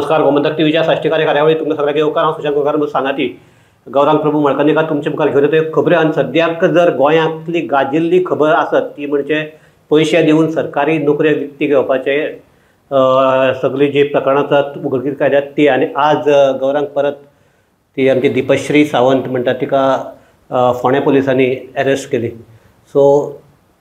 नमस्कार, गोमंतक टीव्हीच्या साश्टीकारी कार्यावळी तुमकां सगळ्यांक येवकार. हांव सुशांत गोंयकार सांगाती गौरांग प्रभू मळकर्णेकार तुमचे मुखार घेवन येता खबऱ्यो. आनी सद्याक जर गोंयांतली गाजिल्ली खबर आसत ती म्हणजे पयशे दिवन सरकारी नोकऱ्यो विकती घेवपाचे सगळीं जी प्रकरणां आसात उघडकीर आयल्यात ती. आनी आज गौरांग परत ती आमची दीपश्री सावंत म्हणटा तिका फोंडें पुलिसांनी अरेस्ट केली. सो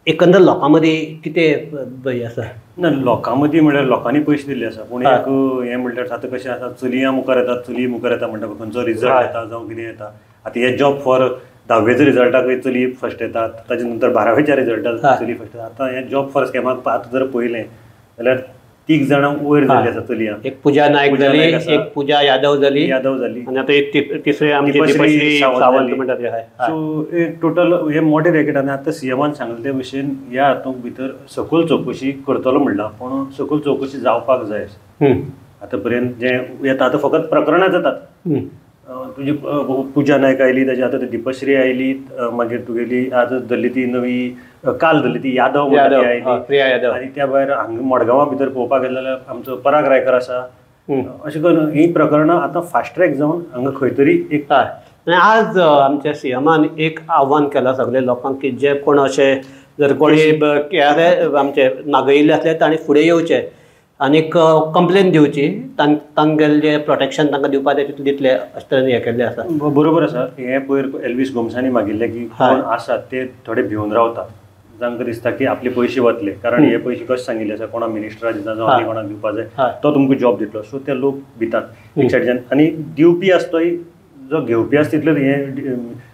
एकंदर लोकां मदीं कितें हें आसा? ना, लोकां मदीं म्हणल्यार लोकांनी पयशे दिल्ले आसा, पूण एक हें म्हणल्यार आतां कशें आसा, चलयां मुखार येतात, चली मुखार येता म्हणटा खंयचो रिजल्ट येता जावं कितें येता. आतां हे जॉब फॉर धावेच्या रिजल्टाक चली फर्स्ट येतात, ताजे नंतर बारावेच्या रिजल्टाक चली फर्स्ट येता. आतां हे जॉब फॉर स्कॅमाक आतां जर पळयलें जाल्यार 3 जाणां वयर जाल्ली आसा चलयां. एक पुजा नायक जाली, एक पुजा यादव जाली, आनी आतां एक तिसरे आमची दीपश्री सावंत म्हणटा ती. सो एक टोटल हे मोठे रॅकेट. आनी आतां सीएमान सांगलें ते भशेन ह्या हातूंत भितर सखोल चवकशी करतलो म्हणलां, पूण सखोल चवकशी जावपाक जाय. आतां पर्यंत जें येता आतां फकत प्रकरणां जातात. तुजी पुजा नायक आयली, ताच्या आतां दीपश्री आयली, मागीर तुगेली आतां धरली ती नवी काल धरली ती यादव आयली, आनी त्या भायर हांगा मडगांवा भितर पळोवपाक गेले जाल्यार आमचो पराग रायकर आसा. अशें करून हीं प्रकरणां आतां फास्ट ट्रॅक जावन हांगा खंय तरी एक. आज आमच्या सीएमान एक आव्हान केलां सगळे लोकांक की जे कोण अशे जर कोणी आमचे नागयिल्ले आसले तांणी फुडें येवचे आनीक कंप्लेन दिवची, तांगेलें जें प्रोटेक्शन तांकां दिवपाक जाय तितलें दितले अशें तरेन हें केल्लें आसा. बरोबर आसा. हें पयर एल्वीस गोम्सांनी मागिल्लें की कोण आसात ते थोडे भिवन रावतात, जांकां दिसता की आपले पयशे वतले, कारण हे पयशे कशें सांगिल्ले आसा, कोणा मिनिस्टरा दिता जावं आनी कोणाक दिवपा जाय तो तुमकां जॉब दितलो. सो ते लोक भितात एक सायडच्यान, आनी दिवपी आसा तोय जो घेवपी आसा तितले हें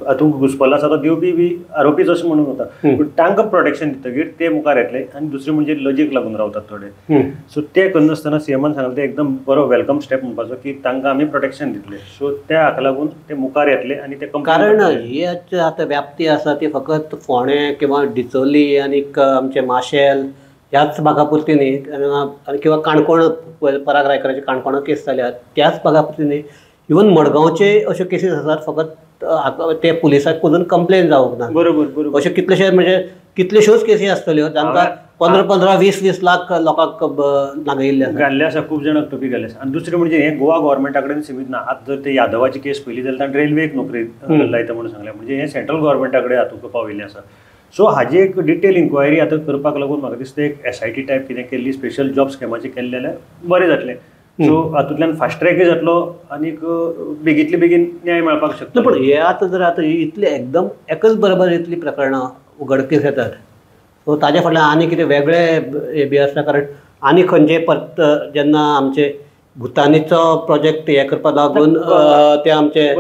हातूंत घुसपल्लो आसा तो दिवपी बी आरोपीच अशें म्हणून वता, पूण तांकां प्रोटेक्शन दितकीर ते मुखार येतले. आनी दुसरें म्हणजे लजेक लागून रावतात थोडे. सो ते करनासतना सीएमान सांगलें तें एकदम बरो welcome step म्हणपाचो की तांकां आमी प्रोटेक्शन दितले. सो त्या हाका लागून ते मुखार येतले आनी ते. कारण ही आतां व्याप्ती आसा ती फकत फोंडें किंवा डिचोली आनीक आमचे माशेल ह्याच भागा पुरती न्ही, आनी किंवा काणकोण पराग रायकराचे काणकोणा केस जाल्या त्याच भागा पुरती न्ही, इवन मडगांवचे अश्यो केसीस आसात फकत ते पुलिसाक अजून कंप्लेन जावंक ना. बरोबर बरोबर. अश्यो कितलेशे म्हणजे कितल्योश्योच केसी आसतल्यो जांकां 15-15, 20-20 लाख लोकांक नागयिल्ले घाल्ले आसा, खूब जाणांक टोपी घाल्ले आसा. आनी दुसरें म्हणजे हें गोवा गव्हर्मेंटा कडेन सिमीत ना. आतां जर ते यादवाची केस पयली जाल्यार ताणें रेल्वेक नोकरी लायता म्हणून सांगलें, म्हणजे हें सेंट्रल गव्हर्मेंटा कडेन हातूंत पाविल्लें आसा. सो हाजी एक डिटेल इन्क्वायरी आतां करपाक लागून म्हाका दिसता एक SIT type कितें केल्ली स्पेशल जॉब स्कॅमाची केल्ली जाल्यार बरें जातलें. सो हातूंतल्यान फास्ट ट्रॅकय जातलो आनीक बेगींतले बेगीन न्याय मेळपाक शकता. पूण हे आतां जर आतां इतले एकदम एकच बरोबर इतलीं प्रकरणां उघडकीस येतात, सो ताज्या फाटल्यान आनी कितें वेगळें हें बी आसता. कारण आनी खंयचे परत जेन्ना आमचे भुतानीचो प्रोजेक्ट हें करपाक लागून ते आमचे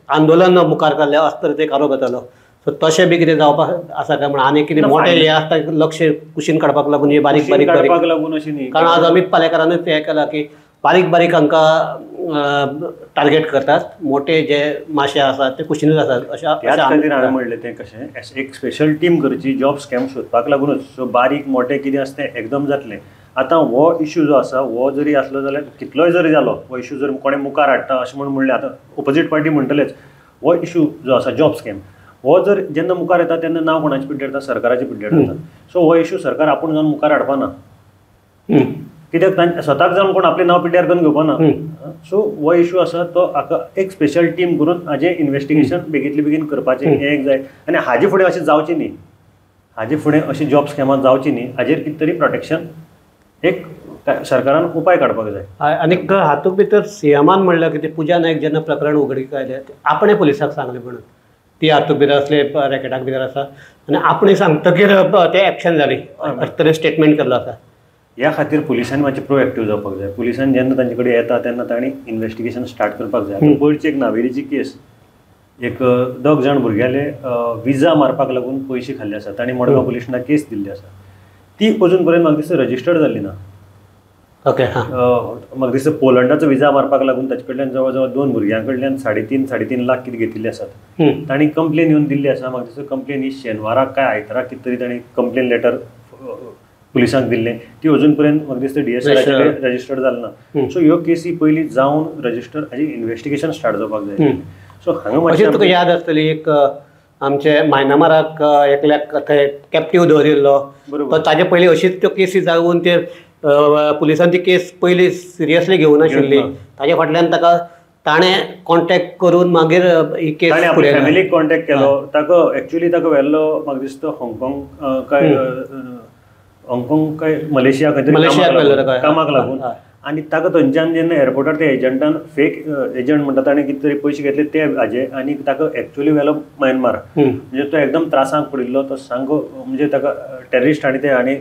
आंदोलन मुखार काडलें अशे तरेचो एक आरोप येतालो. सो तशें बी कितें जावपाक आसा काय म्हण आनी कितें मोटें हें आसता लक्ष कुशीन काडपाक लागून हे बारीक बारीक काडपाक लागून अशें न्ही. कारण आज अमीत पालेकारानूच हें केलां की बारीक बारीक हांकां टार्गेट करतात, मोठे जे माशे आसात ते कुशीनूच आसात. अशें त्याच खातीर हांवें म्हणलें तें कशें एक स्पेशल टीम करची जॉब स्कॅम सोदपाक लागूनच. सो बारीक मोठे कितें आसा तें एकदम जातलें. आतां हो इशू जो आसा हो जरी आसलो जाल्यार कितलोय जरी जालो हो इशू जर कोणें मुखार हाडटा अशें म्हूण म्हणलें आतां ओपोजीट पार्टी म्हणटलेच हो इशू जो आसा जॉब स्कॅम हो जर जेन्ना मुखार येता तेन्ना नांव कोणाचें पिड्ड्यार जाता, सरकाराचें पिड्ड्यार जाता. सो हो इशू सरकार आपूण जावन मुखार हाडपाना, कित्याक तांचे स्वताक जावन कोण आपलें नांव पिड्ड्यार करून घेवपाना. सो हो इशू आसा तो हाका एक स्पेशल टीम करून हाजें इन्वेस्टिगेशन बेगींतले बेगीन करपाचें हें एक जाय. आनी हाजे फुडें अशें जावचें न्ही, हाजे फुडें अशें जॉब स्कॅमां जावचीं न्ही, हाजेर कितें तरी प्रोटेक्शन एक सरकारान उपाय काडपाक जाय. आनीक हातूंत भितर सीएमान म्हणलें की पुजा नायक जेन्ना प्रकरण उघडकीक आयलें आपणें पुलिसाक सांगलें म्हणून ती हातूंत भितर असले रॅकेटाक भितर आसा आनी आपणें सांगतकीर तें एक्शन जाली अशें तरेन स्टेटमेंट केल्लो आसा. ह्या खातीर पुलिसांनी मातशें प्रोएक्टीव जावपाक जाय. पुलिसांनी जेन्ना तांचे कडेन येता तेन्ना तांणी इन्वेस्टिगेशन स्टार्ट करपाक जाय. आतां पयरची एक नावेलीची केस, एक 2 जाण भुरग्याले विजा मारपाक लागून पयशे खाल्ले आसा, तांणी मडगांव पुलीस स्टेशनाक केस दिल्ली आसा, ती अजून पर्यंत म्हाका दिसता रजिस्टर्ड जाल्ली ना. ओके, म्हाका दिसता पोलंडाचो विजा मारपाक लागून ताचे कडल्यान जवळ जवळ 2 भुरग्यां कडल्यान 3.5-3.5 लाख कितें घेतिल्ले आसात. तांणी कंप्लेन येवन दिल्ली आसा. म्हाका दिसता कंप्लेन ही शेनवाराक काय आयताराक कितें तरी तांणी कंप्लेन लेटर पुलिसांक दिल्लें, ती अजून पर्यंत म्हाका दिसता DSR registered जालें ना. सो ह्यो केसी पयलीं जावन रजिस्टर हाजी इन्वेस्टिगेशन स्टार्ट जावपाक जाय. सो हांगा मातशें तुका याद आसतली एक आमचे मायनामाराक एकल्याक थंय कॅप्टीव दवरिल्लो, ताजे पयलीं अशीच त्यो केसी जावन ते पुलिसांनी ती केस पयली सिरियसली घेवं नाशिल्ली, ताजे फाटल्यान ताका ताणें कॉन्टेक्ट करून मागीर ही केस फॅमिलीक कॉन्टेक्ट केलो. ताका एक्चुअली ताका व्हेल्लो म्हाका दिसता हाँगकाँग काय हाँगकाँग काय मलेशिया खंय तरी कामाक लागून, आनी ताका थंयच्यान जेन्ना एअरपोर्टार ते एजंटान फेक एजंट म्हणटा ताणें कितें तरी पयशे घेतले ते हाजे, आनी ताका एक्चुअली व्हेलो म्यानमार. म्हणजे तो एकदम त्रासांक पडिल्लो, तो सामको म्हणजे ताका टेररिस्ट आनी ते हांणी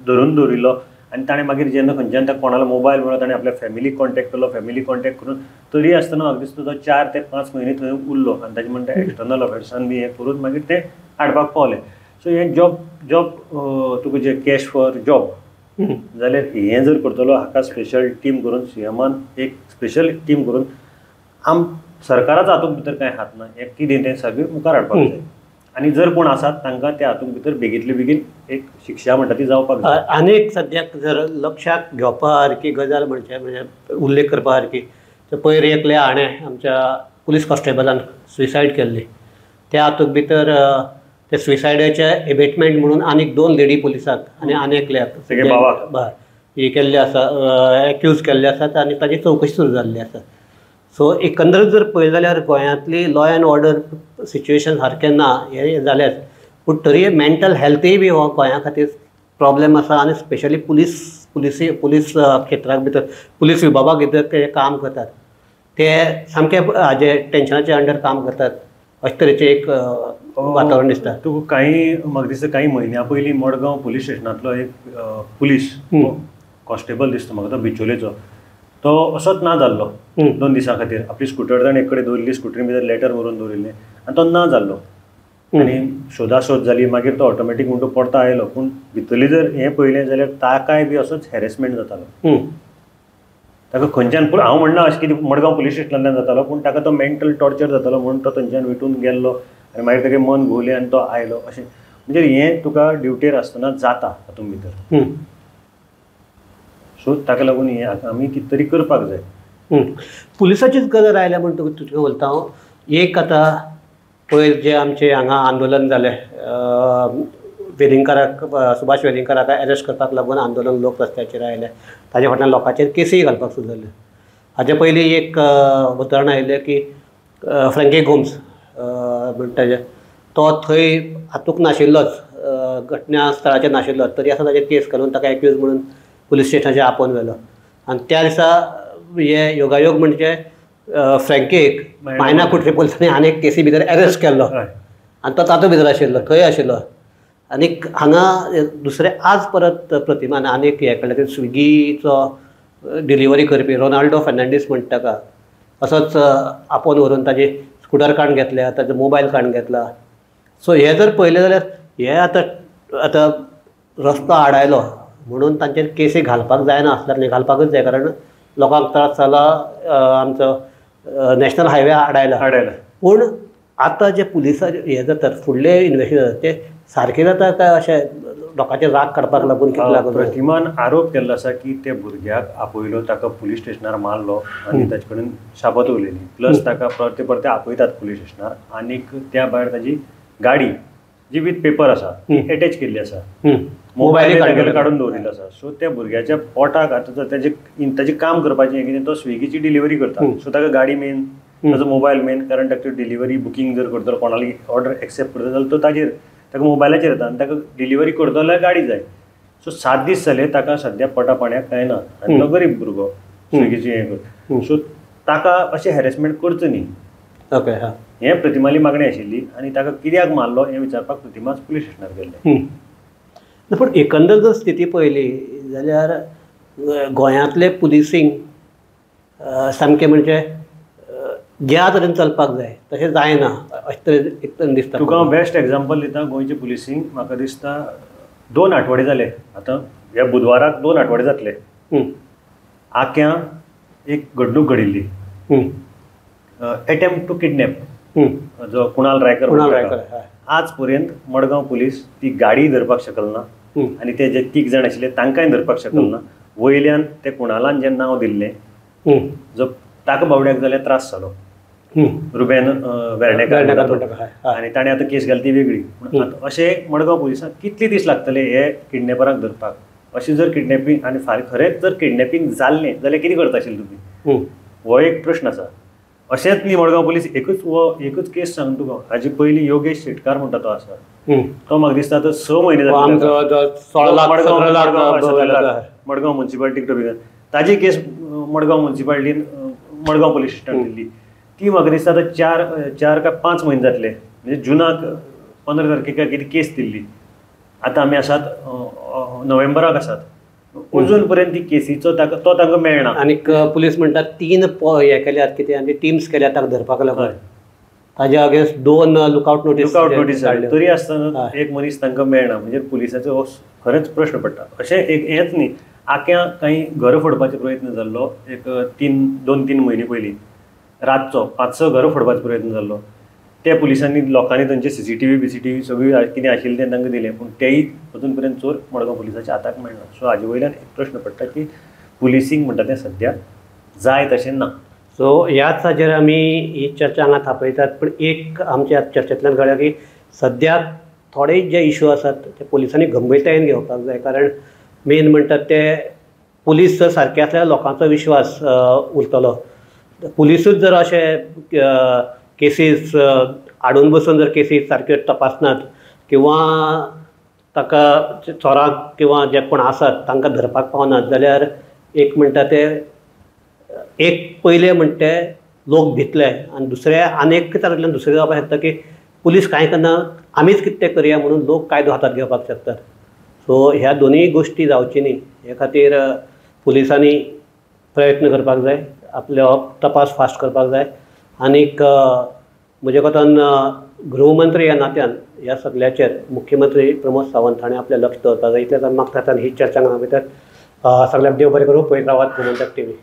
धरून दवरिल्लो. आनी ताणें मागीर जेन्ना खंयच्यान ताका कोणालो मोबायल मेळ्ळो ताणें आपल्या फॅमिलीक कॉन्टेक्ट केलो, फॅमिली कॉन्टेक्ट करून तरी आसतना म्हाका दिसता तो 4 ते 5 म्हयने थंय उरलो आनी ताजे म्हणटा एक्सटर्नल अफेर्सान बी हें करून मागीर ते हाडपाक पावले. सो हें जॉब जॉब तुका जे कॅश फॉर जॉब जाल्यार हें जर करतलो हाका स्पेशल टीम करून सीएमान एक स्पेशल टीम करून आम सरकाराचो हातूंत भितर कांय हात ना, हें कितें तें सगळें मुखार हाडपाक जाय. आनी जर कोण आसात तांकां त्या हातूंत भितर बेगींतले बेगीन एक शिक्षा म्हणटा ती जावपाक जाय. आनी सद्याक जर लक्षाक घेवपा सारकी गजाल म्हणजे म्हणजे उल्लेख करपा सारकी, तर पयर एकल्या हाणें आमच्या पुलीस कॉन्स्टेबलान सुसायड केल्ली, त्या हातूंत भितर ते सुसायडाचे एबेटमेंट म्हणून आनीक 2 लेडी पुलिसाक आनी आनी एकल्याक हे केल्ले आसा, एक्यूज केल्ले आसात आनी ताजी चवकशी सुरू जाल्ली आसा. सो एकंदरीत जर पळयलें जाल्यार गोंयांतली लॉ एंड ऑर्डर सिच्युएशन सारकें ना हें जालेंच, पूण तरीय मेंटल हेल्थय बी हो गोंया खातीर प्रॉब्लेम आसा आनी स्पेशली पुलीस पुलिसी पुलीस क्षेत्राक भितर पुलीस विभागा भितर ते काम करतात ते सामके हाजे टेंशनाचे अंडर काम करतात अशे तरेचें एक वातावरण दिसता. तुका कांय म्हाका दिसता कांय म्हयन्या पयलीं मडगांव पुलीस स्टेशनांतलो एक पुलीस कॉन्स्टेबल दिसता म्हाका, तो बिचोलेचो, तो असोच ना जाल्लो 2 दिसां खातीर. आपली स्कुटर ताणें एक कडेन दवरिल्ली, स्कुटरी भितर लेटर बरोवन दवरिल्लें आनी तो ना जाल्लो. आनी शोधाशोध जाली, मागीर तो ऑटोमॅटीक म्हणटो परतो आयलो. पूण भितरली जर हें पळयलें जाल्यार ताकाय बी असोच हॅरेसमेंट जातालो. ताका खंयच्यान, पूण हांव म्हणना अशें कितें मडगांव पुलीस स्टेशनांतल्यान जातालो, पूण ताका तो मेंटल टॉर्चर जातालो म्हणून तो थंयच्यान विटून गेल्लो आनी मागीर ताका मन घुंवलें आनी तो आयलो. अशें म्हणजे हें तुका ड्युटेर आसतना जाता हातूंत भितर. सो ताका लागून हें आमी कितें तरी करपाक जाय. पुलिसाचीच गजाल आयल्या म्हूण तुका तुजें उलयता हांव. एक आतां पयर जें आमचें हांगा आंदोलन जालें वेलिंगकाराक, सुभाष वेलिंगकाराक एरेस्ट करपाक लागून आंदोलन लोक रस्त्याचेर आयले, ताजे फाटल्यान लोकांचेर केसीय घालपाक सुरू जाल्यो. हाजे पयलीं एक उदाहरण आयिल्लें की फ्रँकी गोम्स म्हणटा तो थंय हातूंक नाशिल्लोच, घटना स्थळाचेर नाशिल्लो, तरी आसा ताजेर केस घालून ताका एक्यूज म्हणून पुलीस स्टेशनाचेर आपोवन व्हेलो. आनी त्या दिसा हे योगायोग म्हणजे फ्रँकेक मायना कुट्री पुलिसांनी आनी एक केसी भितर एरेस्ट केल्लो आनी तो तातूंत भितर आशिल्लो, थंय आशिल्लो. आनीक हांगा दुसरें आज परत प्रतिमान आनीक हें कळ्ळें की स्विगीचो डिलिव्हरी करपी रोनाल्डो फर्नांडीस म्हणटा ताका असोच आपोवन व्हरून ताजी स्कुटर काडून घेतल्या, ताजो मोबायल काडून घेतला. सो हें जर पळयलें जाल्यार हे आतां आतां रस्तो आडायलो म्हणून तांचेर केसी घालपाक जायना आसल्यार न्ही, घालपाकूच जाय, कारण लोकांक त्रास जाला, आमचो नॅशनल हायवे आडायला. पूण आतां जे पुलिसां हे जातात फुडले इन्वेस्टिगेशन जातात ते सारकें जाता काय अशें लोकांचे राग काडपाक लागून कितें लागून? प्रतिमान आरोप केल्लो आसा की त्या भुरग्याक आपयलो, ताका पुलीस स्टेशनार मारलो आनी ताचे कडेन शाबत उलयली, प्लस ताका परते परते आपयतात पुलीस स्टेशनार आनीक त्या भायर ताजी गाडी जी विथ पेपर आसा ती एटॅच केल्ली आसा, मोबायल काडून दवरिल्लो आसा. सो त्या भुरग्याच्या पोटाक आतां ताजें काम करपाचें कितें, तो स्विगीची डिलिव्हरी करता, सो ताका गाडी मेन, ताजो मोबायल मेन, कारण ताका डिलिव्हरी बुकींग जर करतलो कोणाली ऑर्डर एक्सेप्ट करतलो जाल्यार तो ताजेर ताका मोबायलाचेर येता आनी ताका डिलिव्हरी करतलो जाल्यार गाडी जाय. सो 7 दीस जाले ताका सद्या पोटा पाण्याक कांय ना आनी तो गरीब भुरगो स्विगीची हें करता, सो ताका अशें हॅरेसमेंट करचो न्ही. ओके, हें प्रतिमाली मागणी आशिल्ली आनी ताका कित्याक मारलो हें विचारपाक प्रतिमाच पुलीस स्टेशनार गेल्लें. पूण एकंदर जर स्थिती पळयली जाल्यार गोंयांतलें पुलिसींग सामकें म्हणजे ज्या तरेन चलपाक जाय तशें जायना अशें तरेन एक तरेन दिसता. तुका हांव बेस्ट एग्जाम्पल दिता, गोंयचें पुलिसींग म्हाका दिसता 2 आठवडे जाले, आतां ह्या बुधवाराक 2 आठवडे जातले. आक्यां एक घडणूक घडिल्ली, एटेम्प्ट टू किडनॅप, जो कुणाल रायकर, आज पर्यंत मडगांव पुलीस ती गाडी धरपाक शकल ना आनी ते जे 3 जाण आशिल्ले तांकांय धरपाक शकल ना. वयल्यान ते कुणालान जें नांव दिल्लें जो ताका बावड्याक जाल्यार त्रास जालो, रुबेन वेर्णेकर, आनी ताणें आतां केस घाली ती वेगळी. पूण आतां अशें मडगांव पुलिसांक कितले दीस लागतले हे किडनॅपरांक धरपाक? अशें जर किडनॅपिंग आनी फाल्यां खरेंच जर किडनॅपिंग जाल्लें जाल्यार कितें करता आशिल्लें तुमी, हो एक प्रश्न आसा. अशेंच न्ही मडगांव पुलीस एकूच हो एकूच केस सांग तुका, हाजे पयलीं योगेश शेटकार म्हणटा तो आसा, तो म्हाका दिसता आतां 6 म्हयने जाले, मडगांव मुन्सिपालिटीक तो ताजी केस मडगांव मुन्सिपालिटीन मडगांव पुलीस स्टेशनान दिल्ली, ती म्हाका दिसता आतां 4 काय 5 म्हयने जातले, म्हणजे जुनाक 15 तारखेक काय कितें केस दिल्ली, आतां आमी आसात नोव्हेंबराक आसात, अजून पर्यंत ती केसीचो ताका तो तांकां मेळना. आनीक पुलीस म्हणटात 3 हे केल्यात कितें आनी टिम्स केल्यात ताका धरपाक लागून, ताज्या अगेन्स्ट 2 लुकआउट नोटीस तरी आसतना एक मनीस तांकां मेळना, म्हणजे पुलिसाचो हो खरेंच प्रश्न पडटा. अशें एक हेंच न्ही, आक्या कांय घरां फोडपाचो प्रयत्न जाल्लो एक 2-3 म्हयने पयलीं, रातचो 5-6 घरां फोडपाचो प्रयत्न जाल्लो, त्या पुलिसांनी लोकांनी तांचे CCTV BCTV सगळी कितें आशिल्लें तें तांकां दिलें, पूण तेय अजून पर्यंत चोर मडगांव पुलिसाच्या हाताक मेळना. सो हाजे वयल्यान एक प्रश्न पडटा की पुलिसींग म्हणटा तें सद्या जाय तशें ना. सो ह्याच हाजेर आमी ही चर्चा हांगा थापयतात, पूण एक आमच्या चर्चेंतल्यान कळ्ळें की सद्याक थोडे जे इशू आसात ते पुलिसांनी गंभीरतायेन घेवपाक जाय, कारण मेन म्हणटात ते पुलीस जर सारके आसल्यार लोकांचो विश्वास उरतलो. पुलिसूच जर अशे केसीस हाडून बसून जर केसीस सारक्यो तपासनात किंवा ताका चोरांक किंवा जे कोण आसात तांकां धरपाक पावनात जाल्यार एक म्हणटा ते एक पयलें म्हणटा ते लोक भितले आनी दुसरें आनी एक तातूंतल्यान दुसरें जावपाक शकता की पुलीस कांय करना आमीच कितें तें करया म्हणून लोक कायदो हातांत घेवपाक शकतात. सो ह्या दोनूय गोश्टी जावची न्ही हे खातीर पुलिसांनी प्रयत्न करपाक जाय, आपलो तपास फास्ट करपाक जाय. आनीक म्हज्या कोतान गृहमंत्री ह्या नात्यान ह्या सगळ्याचेर मुख्यमंत्री प्रमोद सावंत हाणें आपलें लक्ष दवरपाक जाय. इतलेंच आमी मागतात आनी ही चर्चा हांगा भितर सगळ्यांक देव बरें करूं. पळयत रावात गोमंतक टीव्ही.